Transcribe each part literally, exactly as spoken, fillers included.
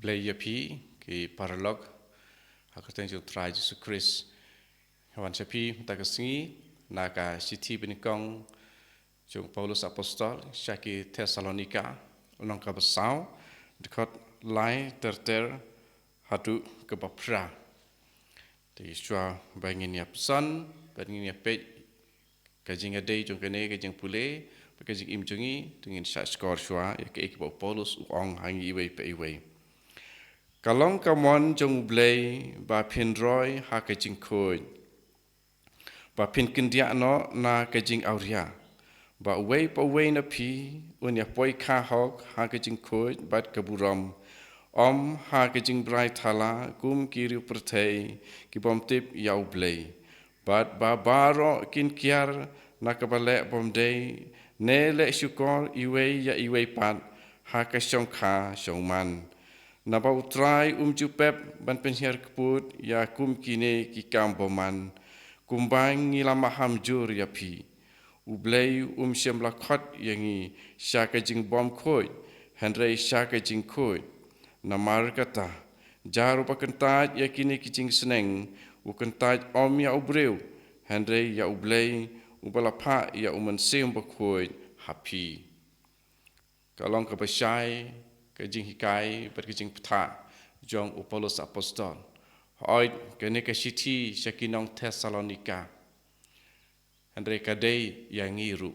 Blei ïa phi ki paralok ha ka kyrteng jong u Trai Jisu Khrist. Nga wan sha phi mynta ka sngi na ka shithi banyngkong jong u Paulus Apostol sha ki Thessalonika, lynnong kaba saw, dkhot lai ter ter haduh kaba phra. Te shuwa ba ngin ïa pyrshang, ba ngin ïa peit ka jingïadei jong kane ka jingpule bad ka jingim jong ngi, to ngin shah shkor shuwa ïa kaei kaba u Paulus u ong ha ngi iwei pa iwei. Ka long ka mon jong u Blei ba phin roi ha ka jingkhuid, ba phin kyndiah noh na ka jingawria, ba uwei pa uwei na phi un ïa poi kha hok ha ka jingkhuid bad ka burom, ym ha ka jingbrai thala kum ki riewpyrthei ki bym tip ïa u Blei, bad ba baroh kin kiar na kaba leh bym dei ne leh shukor iwei ïa iwei pat ha ka shongkha shongman. Naba u Trai um ju pep ban pynhiar kput ïa kum kine ki kam bymman, kumba ngi la maham jur ïa phi. U Blei um shym la khot ïa ngi sha ka jingbymkhuid, hynrei sha ka jingkhuid. Namar kata, jar uba kyntait ïa kine ki jingsneng, u kyntait ym ïa u briew, hynrei ïa u Blei, uba la phah ïa u Mynsiem Bakhuid ha phi. Ka long kaba shai ka jinghikai bad ka jingbthah jong u Paulus Apostol. Hooid, kane ka shithi sha ki nong Thessalonika, hynrei ka dei ïa ngi ruh.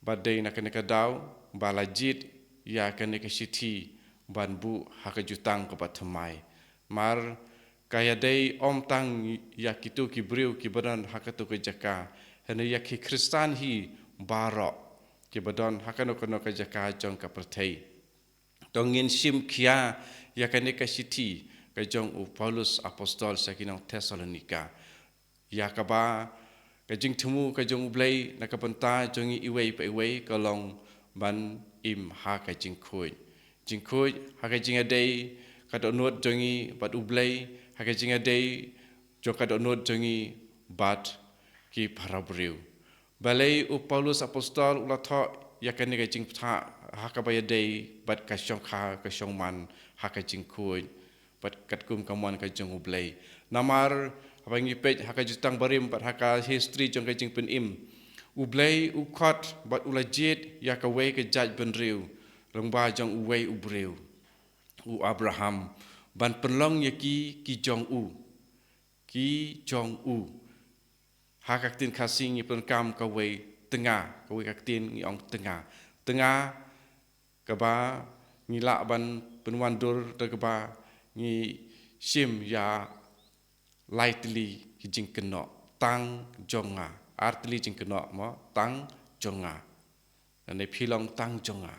Bad dei na kane ka daw ba la jied ïa kane ka shithi ban buh ha ka jutang kaba thymmai. Namar ka ïadei ym tang ïa kito ki briew kiba don ha kato ka jaka, hynrei ïa ki Khristan hi baroh kiba don ha kano kano ka jaka jong ka pyrthei. To ngin shim khia ïa kane ka shithi ka jong u Paulus Apostol sha ki nong Thessalonika. Ïa kaba ka jingthmu ka jong u Blei na ka bynta jong ngi iwei pa iwei ka long ban im ha ka jingkhuid. Jingkhuid ha ka jingïadei ka dohnud jong ngi bad u Blei, ha ka jingïadei jong ka dohnud jong ngi bad ki para briew. Balei u Paulus Apostol u la thoh ïa kane ka jingbthah ha kaba ïadei bad ka shongkha ka shongman ha ka jingkhuid bad katkum ka mon ka jong u Blei? Namar haba ngi peit ha ka jutang barim bad ha ka history jong ka jingpynim, u Blei u khot bad u la jied ïa kawei ka jaitbynriew lyngba jong uwei u briew, u Abraham, ban pynlong ïa ki ki jong u, ki jong u. Ha ka ktien Khasi ngi pyndonkam kawei tnga, kawei ka ktien ngi ong tnga. Tnga kaba ngi lah ban pynwan dur da kaba ngi shim ïa lai tylli ki jingkynnoh, tang jong nga. Ar tylli jingkynnoh mo, tang jong nga. Lane phi long tang jong nga.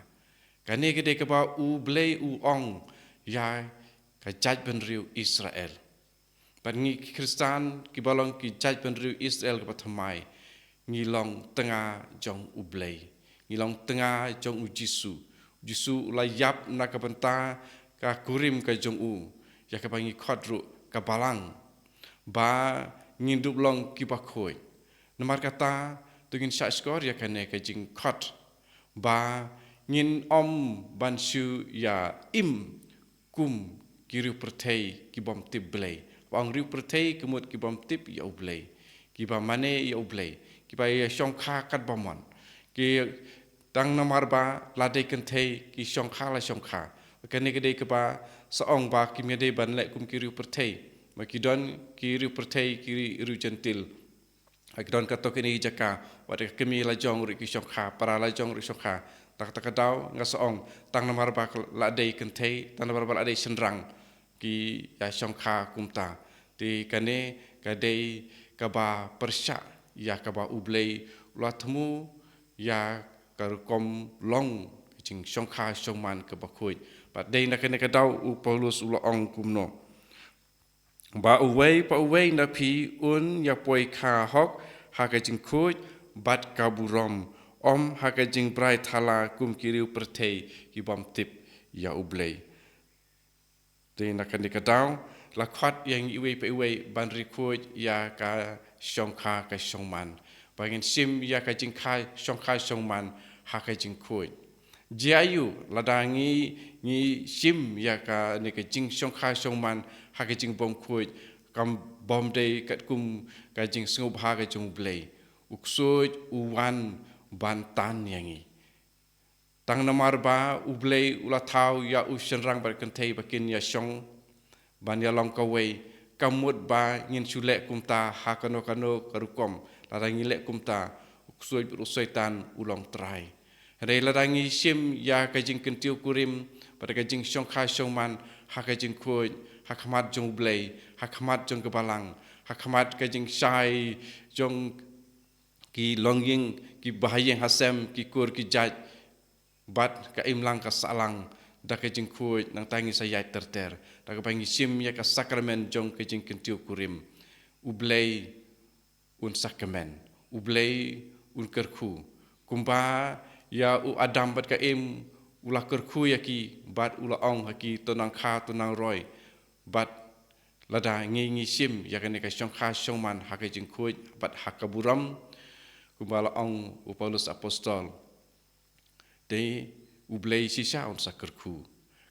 Kane ka dei kaba u Blei u ong ïa ka jaitbynriew Israel. Bad ngi ki Khristan kiba long ki jaitbynriew Israel kaba thymmai, ngi long tnga jong u Blei. Ngi long tnga jong u Jisu. U Jisu u la ïap na ka bynta ka kurim ka jong u, ïa kaba ngi khot ruh ka balang, ba ngin dup long kiba khuid. Namar kata, to ngin shah shkor ïa kane ka jingkhot ba ngin ym ban shu ïa im kum ki riewpyrthei ki bym tip Blei. Ba ong riewpyrthei ka mut ki bym tip ïa u Blei, kiba mane ïa u Blei, kiba ïa shongkha katba mon. Ki tang namar ba la dei kynthei ki shongkha la shongkha. Kane ka dei kaba sa ong ba kim ïadei ban leh kum ki riewpyrthei. Ba ki don ki riewpyrthei ki riew jentil. Ki don kato kine ki jaka, wat ka kmie la jong ruh ki shongkha, para la jong ruh shongkha. Te kata ka daw nga sa ong, tang namar ba la dei kynthei, tang namar ba la dei shynrang, ki ïa shongkha kumta. Te kane ka dei kaba pyrshah ïa kaba u Blei u la thmu ïa ka rukom long ka jingshongkha shongman kaba khuid. Bad dei na kane ka daw u Paulus u la ong kumno. Ba uwei pa uwei na phi un ïa poi kha hok ha ka jingkhuid bad ka burom, ym ha ka jingbrai thala kum ki riewpyrthei ki bym tip ïa u Blei. Te na kane ka daw, la khot ïa ngi iwei pa iwei ban ri khuid ïa ka shongkha ka shongman. Ba ngin shim ïa ka jingkha shongkha shongman ha ka jingkhuid. Jia ïa u, lada ngi, ngi shim ïa kane ka jingshongkha shongman ha ka jingbymkhuid, kam bym dei katkum ka jingsngewbha ka jong U Blei, u ksuid u wan ban tan ïa ngi. Tang namar ba U Blei u la thaw ïa u shynrang bad kynthei ba kin ïashong, ban ïalong kawei, kam mut ba ngin shu leh kumta ha kano kano ka rukom. Lada ngi leh kumta, u ksuid bad u Soitan u long trai. Hynrei lada ngi shim ïa ka jingkyntiew kurim bad ka jingshongkha shongman ha ka jingkhuid, ha khmat jong U Blei, ha khmat jong ka balang, ha khmat ka jingshai jong ki longïing, ki bahaïing hasem, ki kur ki jait, bad ka imlang ka sahlang, da ka jingkhuid nangta ngi sa ïaid ter ter da kaba ngi shim ïa ka sakramen jong ka jingkyntiew kurim. U Blei un sa kmen, U Blei un kyrkhu. Kumba ïa u Adam bad ka Im u la kyrkhu ïa ki bad u la ong ha ki, to nang kha, to nang roi. Bad lada ngi, ngi shim ïa kane ka shongkha shongman ha ka jingkhuid bad ha ka burom, kumba la ong u Paulus Apostol, te U Blei shisha un sa kyrkhu.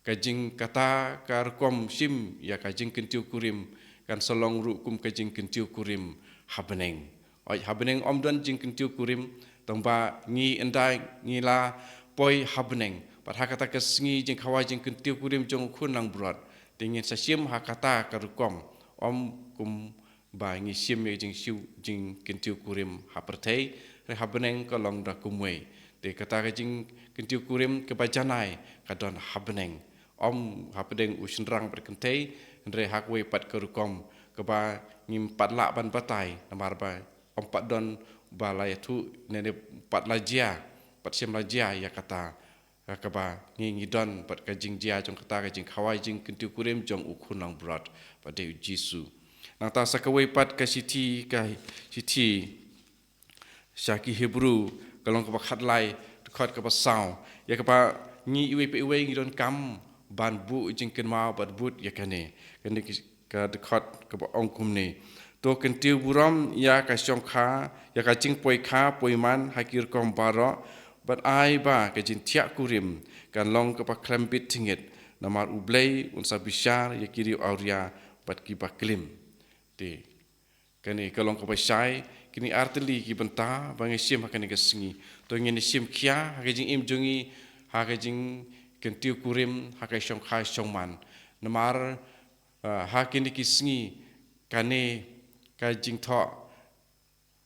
Ka jingkata ka rukom shim ïa ka jingkyntiew kurim kan sa long ruh kum ka jingkyntiew kurim ha bneng. Oi, ha bneng ym don jingkyntiew kurim, tang ba ngi ynda ngi la poi ha bneng, bad ha kata ka sngi jingkhawai jingkyntiew kurim jong u Khun Langbrot, te ngin sa shim ha kata ka rukom, ym kum ba ngi shim ïa ka jingshiw jingkyntiew kurim ha pyrthei, hynrei ha bneng ka long da kumwei. Te kata ka jingkyntiew kurim kaba janai ka don ha bneng. Ym ha pdeng u shynrang bad kynthei, hynrei ha kawei pat ka rukom kaba ngim pat lah ban batai, namar ba ym pat don ba la ïathuh ne, ne pat la jia, pat shym la jia ïa kata. Ka kaba ngi, ngi don bad ka jingjia jong kata ka jingkhawai jingkyntiew kurim jong u Khun Langbrot, ba dei u Jisu. Nangta sa kawei pat ka shithi, ka shithi sha ki Hebru, ka long kaba khatlai, dkhot kaba saw, ïa kaba ngi iwei pa iwei ngi donkam ban buh jingkynmaw bad bud ïa kane. Kane ki, ka dkhot kaba ong kumne: To kyntiew burom ïa ka shongkha, ïa ka jingpoi kha poi man ha ki rukom baroh, bad ai ba ka jingthiah kurim kan long kaba khlem bit tyngit, namar U Blei un sa bishar ïa ki riew awria bad kiba klim. Te kane ka long kaba shai, kine artylli ki bynta ba ngi shim ha kane ka sngi. To ngin shim khia ha ka jingim jong ngi, ha ka jingkyntiew kurim, ha ka shongkha shongman. Namar, ah, ha kine ki sngi, kane ka jingthoh,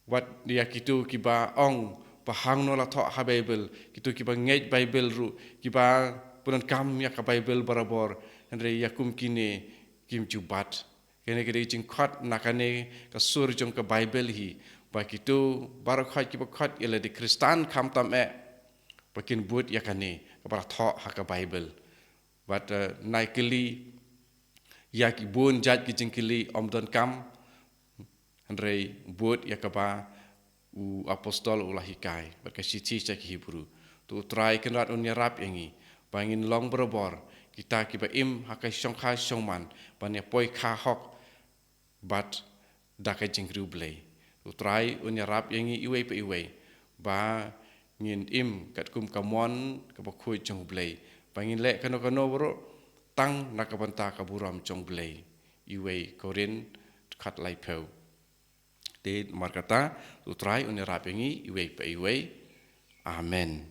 wat ïa kito kiba ong ba hangno la thoh ha Baibl, kito kiba ngeit Baibl ruh, kiba pyndonkam ïa ka Baibl barabor, hynrei ïa kum kine kim ju bat. Kane ka dei jingkhot na kane ka sur jong ka Baibl hi, ba kito baroh khoit kiba khot ïa lade Khristan khamtam eh, ba kin bud ïa kane kaba la thoh ha ka Baibl. Bad, eh, nai kylli ïa ki bun jait ki jingkylli, ym donkam, hynrei bud ïa kaba u apostol u la hikai bad ka shithi sha ki Hebru. To U Trai Kynrad un ïarap ïa ngi ba ngin long barabor kita kiba im ha ka shongkha shongman, ban ïa poi kha hok bad da ka jingriewblei. U Trai un ïarap ïa ngi iwei pa iwei ba ngin im katkum ka mon kaba khuid jong U Blei, ba ngin leh kano kano baroh tang na ka bynta ka burom jong U Blei. Iwei Korinth khatlai phew. Te namar kata, U Trai un ïarap ïa ngi iwei pa iwei. Amen.